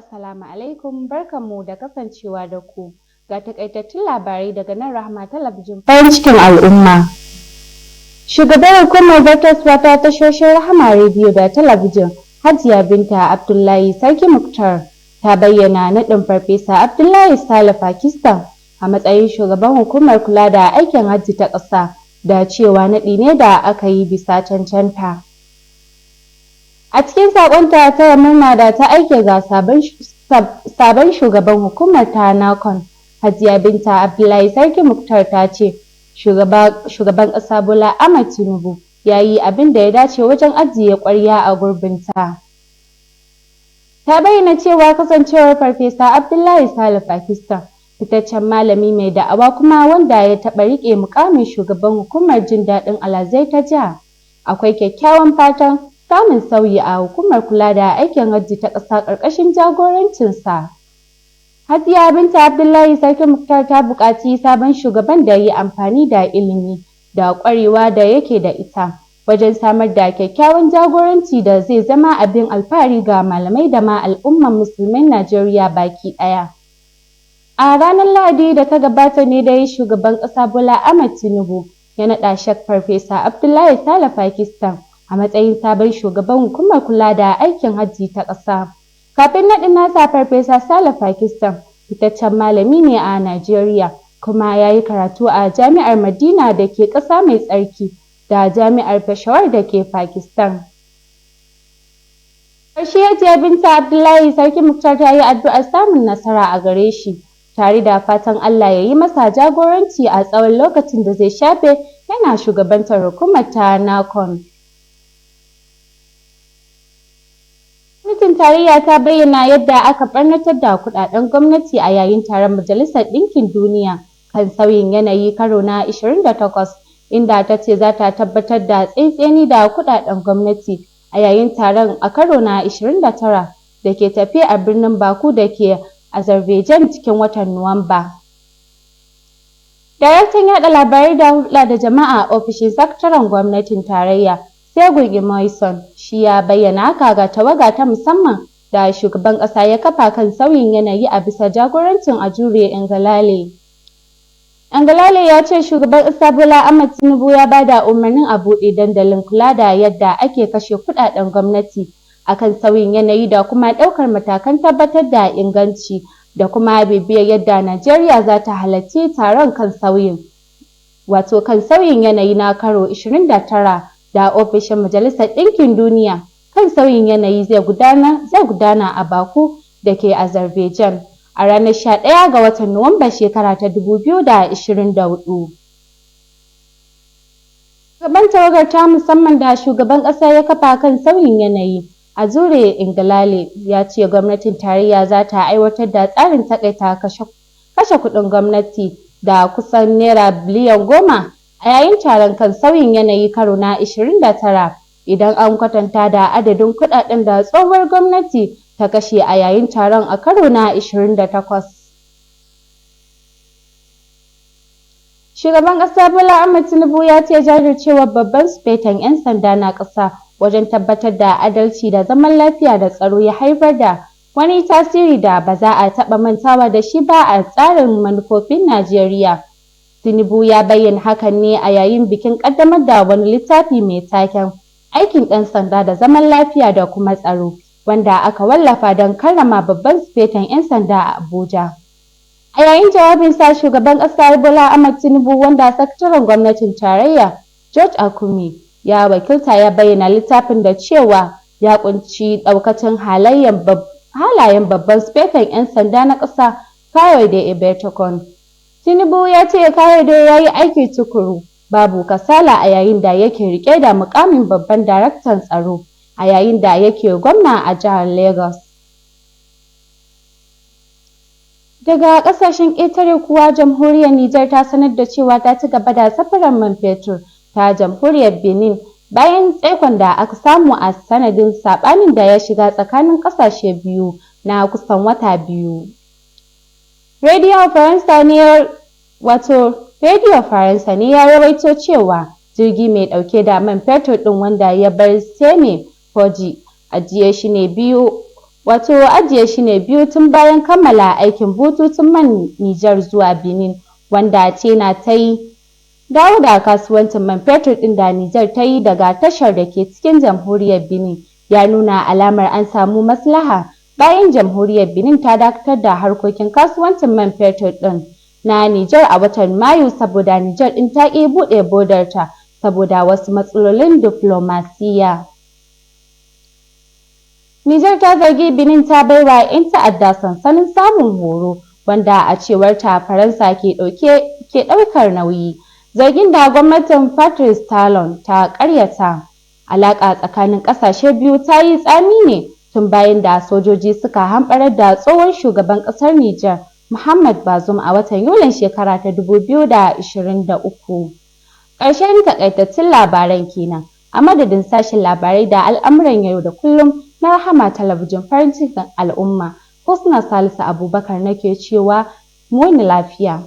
Assalamu alaikum, barkanmu da kasancewa da ku. Ga takaitattun labarai daga nan Rahma Talabijin farin cikin al'umma. Shugabar hukumar zartaswa ta tashoshin Rahama Rediyo da Talabijin, Hajiya Binta Abdullahi Sarki Muktar, ta bayyana naɗin Farfesa Abdullahi Sale Pakistan a matsayin shugaban hukumar kula da aikin hajji ta ƙasa da cewa naɗi ne da aka yi bisa cancanta. A cikin saƙonta taya murna da ta aike ga sabon shugaban hukumar ta NAHCON, Hajiya Binta Abdullahi Sarki Muktar ta ce shugaban ƙasa Bola Ahmed Tinubu ya yi abin da ya dace wajen ajiye ƙwarya a gurbinta. Ta bayyana cewa kasancewar Farfesa Abdullahi Sale Pakistan fitaccen malami mai da'awa kuma wanda ya taɓa riƙe muƙamin shugaban hukumar jin daɗin alhazai ta jiha, akwai kyakkyawan fatan samun sauyi a hukumar kula da aikin hajji ta ƙasa ƙarƙashin jagorancinsa. Hajiya Binta Abdullahi Sarki Muktar ta buƙaci sabon shugaban da yi amfani da ilimi da ƙwarewa da yake da ita wajen samar da kyakkyawan jagoranci da zai zama abin alfahari ga malamai da ma al'umman musulmin Najeriya baki ɗaya. A ranar Lahadi da ta gabata ne dai shugaban ƙasa Bola Ahmed Tinubu ya naɗa Sheikh Farfesa Abdullahi Sale Pakistan a matsayin sabon shugaban hukumar kula da aikin hajji ta ƙasa. Kafin naɗin nasa, Farfesa Sale Pakistan fitaccen malami ne a Najeriya, kuma ya yi karatu a Jami'ar Madina da ke ƙasa mai tsarki da Jami'ar Peshawar da ke Pakistan. Ƙarshe, Hajiya Binta Abdullahi Sarki Muktar ta yi addu'ar samun nasara a gare shi, tare da fatan Allah ya yi masa jagoranci a tsawon lokacin da zai shafe yana shugabantar hukumar ta NAHCON. Gwamnatin tarayya ta bayyana yadda aka ɓarnatar da kuɗaɗen gwamnati a yayin taron Majalisar Ɗinkin Duniya kan sauyin yanayi karo na 28, inda ta ce za ta tabbatar da tsantseni da kuɗaɗen gwamnati a yayin taron a karo na 29 da ke tafe a birnin Baku da ke Azerbaijan cikin watan Nuwamba. Daraktan yaɗa labarai da hulɗa da jama'a a ofishin sakataren gwamnatin tarayya, Segun Imohiosen, shi ya bayyana haka ga tawaga ta musamman da shugaban ƙasa ya kafa kan sauyin yanayi a bisa jagorancin Ajuri Ngelale. Ngelale ya ce shugaban ƙasa Bola Ahmed Tinubu ya ba da umarnin a buɗe dandalin kula da yadda ake kashe kuɗaɗen gwamnati akan sauyin yanayi da kuma ɗaukar matakan tabbatar da inganci da kuma bibiyar yadda Najeriya za ta halarci taron kan sauyin wato kan sauyin yanayi na karo 29 da ofishin Majalisar Ɗinkin Duniya kan sauyin yanayi zai gudana a Baku da ke Azerbaijan a ranar 11 ga watan Nuwamba shekara ta 2024. Shugaban tawagar ta musamman da shugaban ƙasa ya kafa kan sauyin yanayi, Ajuri Ngelale, ya ce gwamnatin tarayya za ta aiwatar da tsarin taƙaita kashe kuɗin gwamnati da kusan naira biliyan 10 a yayin taron kan sauyin yanayi karo na 29, idan an kwatanta da adadin kuɗaɗen da tsohuwar gwamnati ta kashe a yayin taron a karo na 28. Shugaban ƙasa Bola Ahmed Tinubu ya ce jajircewar babban sufeton 'yan sanda na ƙasa wajen tabbatar da adalci da zaman lafiya da tsaro ya haifar da wani tasiri da ba za a taɓa mantawa da shi ba a tsarin manufofin Najeriya. Tinubu ya bayyana hakan ne a yayin bikin ƙaddamar da wani littafi mai taken "Aikin ɗan sanda da zaman lafiya da kuma tsaro", wanda aka wallafa don karrama babban sufeton 'yan sanda a Abuja. A yayin jawabinsa, shugaban ƙasa Bola Ahmed Tinubu, wanda sakataren gwamnatin tarayya George Akume ya wakilta, ya bayyana littafin da cewa ya ƙunshi ɗaukacin halayen babban sufeton 'yan sanda na ƙasa, Kayode Egbetokun. Tinubu ya ce Kayode ya yi aiki tuƙuru babu kasala a yayin da yake riƙe da muƙamin babban daraktan tsaro a yayin da yake gwamna a jihar Lagos. Daga ƙasashen ƙetare kuwa, Jamhuriyar Nijar ta sanar da cewa ta ci gaba da safarar man fetur ta Jamhuriyar Benin bayan tsaikon da aka samu a sanadin saɓanin da ya shiga tsakanin ƙasashe biyu na kusan wata 2. Rediyo Faransa ne ya rawaito cewa jirgi mai ɗauke da man fetur ɗin, wanda ya bar Seme Podji a jiya, shine biyu Wato ajiye shi ne biyu tun bayan kammala aikin bututun man Nijar zuwa Benin, wanda China ta yi. Dawo da kasuwancin man fetur ɗin da Nijar ta yi daga tashar da ke cikin Jamhuriyar Benin ya nuna alamar an samu maslaha, bayan Jamhuriyar Benin ta dakatar da harkokin kasuwancin man fetur ɗin na Nijar a watan Mayu saboda Nijar ɗin ta ƙi buɗe bodarta saboda wasu matsalolin diflomasiyya. Nijar ta zargi Benin ta baiwa 'yan ta'adda sansanin samun horo, wanda a cewar ta Faransa ke ɗaukar nauyi, zargin da gwamnatin Patrice Talon ta ƙaryata. Alaƙa tsakanin ƙasashe biyu ta yi tsami ne tun bayan da sojoji suka hamɓarar da tsohon shugaban ƙasar Nijar Mohamed Bazoum a watan Yulin shekara ta 2023. Ƙarshen taƙaitattun labaran kenan. A madadin sashen labarai da al'amuran yau da kullum na Rahama Talabijin, farin cikin al'umma, Husna Salisu Abubakar nake cewa mu wuni lafiya.